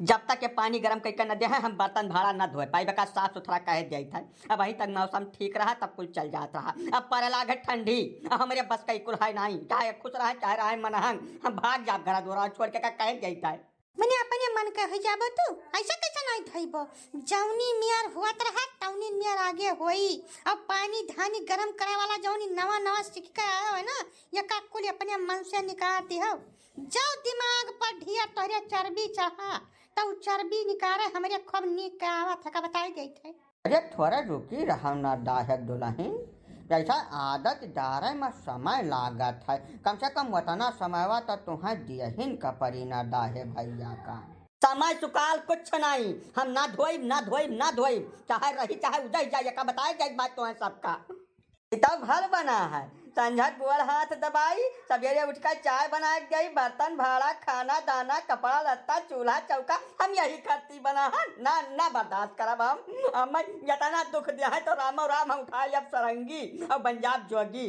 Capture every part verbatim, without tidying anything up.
जब तक ये पानी गरम कइके न देहैं, हम बर्तन भाड़ा न धोए पाइब, का साफ सुथरा कहे देइत है। अबहीं तक मौसम ठीक रहा, तब कुल चल जात रहा। अब परे लागे ठंडी, हमरे बस कइ कुल है नाहीं, चाहे खुश रहे, चाहे रहे मनहंग, हम भाग जाब घरा दुआरा छोड़ के, का कहे देइत है। मने अपने मन के होइ जाबो तू, ऐसा कैसे नाहीं धइबो? जौनी मेर होत रहा, तौनी मेर आगे होई। अब पानी धानी गरम करे वाला जौनी नवा नवा सीख के आयो है ना, ये का कुल अपने मन से निकाल दिहो। जौ दिमाग पर ढेर तोहरे चर्बी चढ़ा, त उ चर्बी निकारे हमरे खूब नीक के आवत है, का बताई देइत है। अरे थोड़ा रुकी रहो ना दाहेक दुलहिन, जैसा आदत डारे में समय लागत है, कम से कम ओतना समयवा त तुहें दियहिन का परी ना दाहे भैया का। समय सुकाल कुछ नाहीं, हम ना धोइब, ना धोइब, ना धोइब, चाहे रही चाहे उजह जाए, का बताए जाए बात तुहें सबका। ई तब घर बना है। संझक गोड़ हाथ दबाई, सबेरे उठ के चाय बनाए के जाई, बर्तन भाड़ा, खाना दाना, कपड़ा लत्ता, चूल्हा चौका, हम यही खत्ती बना है। ना, ना बर्दाश्त करब हम। हम इतना दुख दिया है तो रामो राम हम उठाए अब सरंगी और बन जाब जोगी।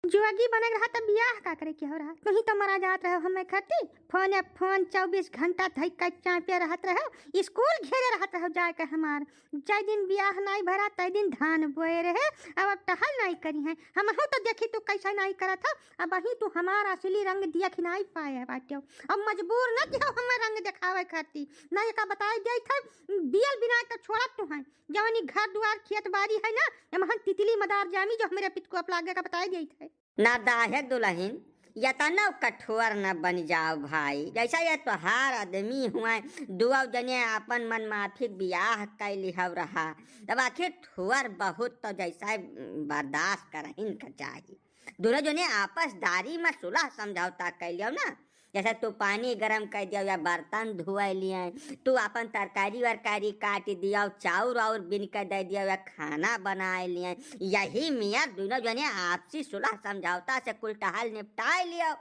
जोगी बने के रहा तब बियाह का करे के हो रहा? तुही तो मरा जात रहो हमें खत्ती। फोन या फोन चउबीस घंटा धई के चापे रहत रहो, स्कूल घेरे रहत रहो जाए के हमार। जय दिन बियाह नाई भरा, तय दिन धान बोए रहे, अब, अब टहल नाई करी है। हमहू तो देखी तू कैसे नाई करत हो, अबहीं तू हमार असली रंग देख नाई पाए बाट्यो। अब मजबूर न किहो हमें रंग देखावे खाती, ना एका बताए देइत है, बियल बिना के छोड़त तू है। जवनी घर दुआर खेत बारी है ना, एमहन तितली मदार जामी जो हमरे पितकुआ पे लागे का बताए देइत है। ना दाहेक दुलहिन, यतनो कठोर न बनि जाव भाई। जैसा ये तोहार आदमी हुए, दुआव जने आपन मन माफिक बियाह कै लिहव रहा, तब आखिर थोर बहुत तो जैसा बर्दाश्त करहिन का चाही। दुनो जने आपसदारी में सुलह समझौता कै लियो ना, जैसे तू पानी गरम कै दियो या बर्तन धोए लिए, तू आपन तरकारी वरकारी काट दियो, चाउर और बिन के दे दियो या खाना बनाए लिए, यही मियाँ दुनो जने आपसी सुलह समझौता से कुल टहल निपटाए लियो।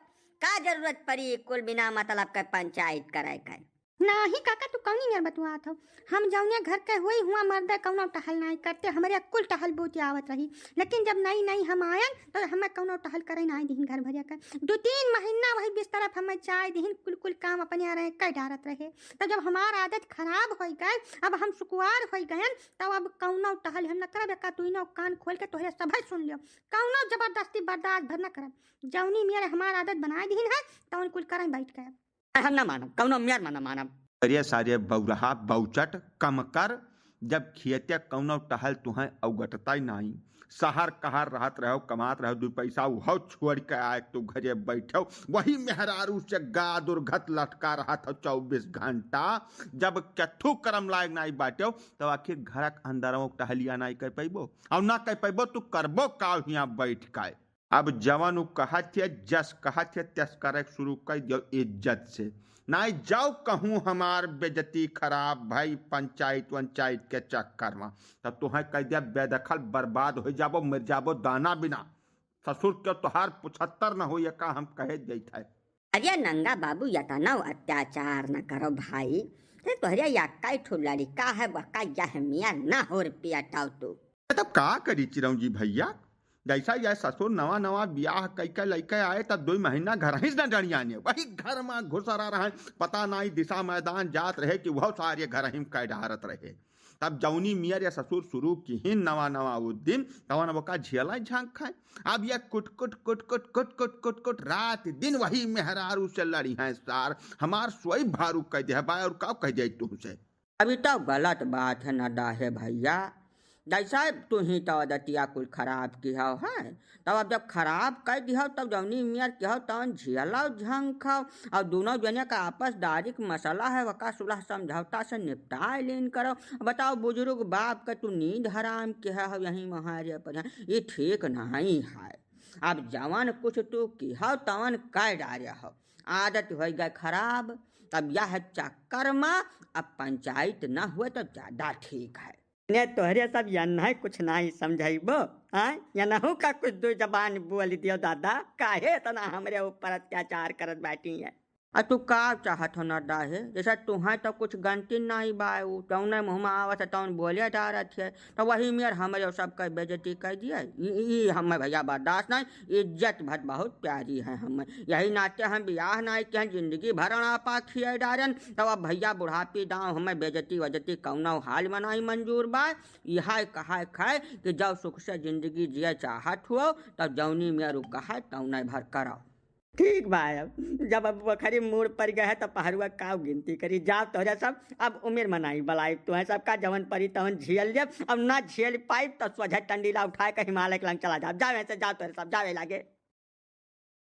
का जरूरत परी कुल बिना मतलब के पंचायत करे के? नाही काका, तू कौनी नियर बतुआत हो? हम जौने घर के हुई हुआ मर्दे कौनो टहल नाही करते, हमरे कुल टहल बोती आवत रही। लेकिन जब नई नई हम आयन तो हमें कौनो टहल करे नाही दिहिन घर भरिया के। दो तीन महीना वही बिस्तर पर हमें चाय दिहिन, कुल कुल काम अपने आ रहे कह डारत रहे। तो जब हमार आदत खराब होई गए, अब हम सुकुवार होई गए, तब अब कौनो टहल हम न करब। एका दुइनो कान खोल के तोहरे सभे सुन लियो, कौनो जबरदस्ती बर्दाश्त भर न करब। जौनी मेर हमार आदत बनाए दिहिन है, तौन कुल करन बैठ के। हम ना मानब, कौनो मेर में ना मानब। अरे सारे बौरहा बौचट, कम कर। जब खियते कौनो टहल तुहें अवगटता ही नाही, शहर कहार रहत रहो, कमात रहो, दू पैसा उहो छोड़ के आए तू घरे बैठो, वही मेहरारू से गाद उर्घत लटका रहत हो चउबीस घंटा। जब केथू करम लायक नाही बाट्यो, तब आखिर घरक अंदरवो टहलिया नाही कर पैबो, और ना कर पैबो, तू करबो का हियाँ बैठ के? अब जवन उ कहत है, जस कहत है, तस करे शुरू कर दियो इज्जत से। नाई जाओ कहूँ हमार बेइज्जती खराब भई पंचायत वंचायत के चक्कर में, तब तुहें कह दिया बेदखल बर्बाद हो जाबो, मर जाबो दाना बिना। ससुर के तोहार पुछत्तर न हो, ये का हम कहे जाइत है। अरे नंगा बाबू, यतना अत्याचार न करो भाई। ते तोहरे या काई ठो लड़िका है, वका यह मियाँ ना हो रुपया टाव तू। तब का करी चिरौंजी भैया, जैसा यह ससुर नवा नवा बियाह कई के लइके आए, तब दो महीना घर ही न डरियाने, वही घर में घुसरा रहे, पता नाई दिशा मैदान जात रहे कि वह सारे घर ही कै डारत रहे। तब जौनी मियर या ससुर शुरू किहिन नवा नवा उ दिन, तवन ओका झियला झांक खाए। अब ये कुट कुट कुट कुट कुट कुट कुट कुट रात दिन वही मेहरारू से लड़ी हैं सार। हमार सोई भारू कह दे है भाई, और का कह दे तुमसे? अभी तो गलत बात है ना दाहे भैया, जैसा तुही तो आदतिया कुल खराब किहौ है, तब अब जब खराब कह दिहौ तब जौनी मियर किहौ तौन झियलौ झंखौ। और दोनों जने का आपसदारी के मसला है, वका सुलह समझौता से निपटाए लेन करो। बताओ बुजुर्ग बाप का तू नींद हराम किहौ, यही महारे पर ये ठीक नहीं है। अब जवन कुछ तू किहौ तवन कह डारे हो, आदत हो गए खराब। तब यह चक्कर में अब पंचायत न हुए तो ज्यादा ठीक है। ने तोहरे सब यन्हे कुछ नाही समझाइबो, हाँ? यनहू का कुछ दो जबान बोल दियो दादा, काहे इतना हमरे ऊपर अत्याचार करत बैठी है? आ तू का चाहत हो नरदाहे? जैसे तुहें तो कुछ गनती नाहीं बा, उ जौने मुँह में आवत है तौन बोले डारत है, तो वही मेर हमरे सबके बेइज्जती कर दिए। ई, ई हमें भैया बर्दाश्त नाहीं, इज्जत भर बहुत प्यारी है हमें, यही नाते हम बियाह नाहीं किहन, जिंदगी भर अड़ापा खिए डारन, तब अब भैया बुढ़ापी दाँव हमें बेइज्जती वजती कौनो हाल में नाहीं मंजूर बा। इहे कहे खाए कि जब सुख से जिंदगी जिए चाहत हो, तब जौनी मेर उ कहे तौने भर करो। ठीक बा, अब जब अब बखरी मूड़ पड़ गए है, तब पहरुआ काव गिनती करी। जाओ तोहरे सब, अब उमिर में नाहीं बलाइब तुहें सबका, जवन परी तवन झेल लेब, अब ना झेल पाइब तो सोझे टंडीला उठाए के हिमालय के लंग चला जाब। जाओ यहाँ से, जाओ तोहरे सब, जावे लागे।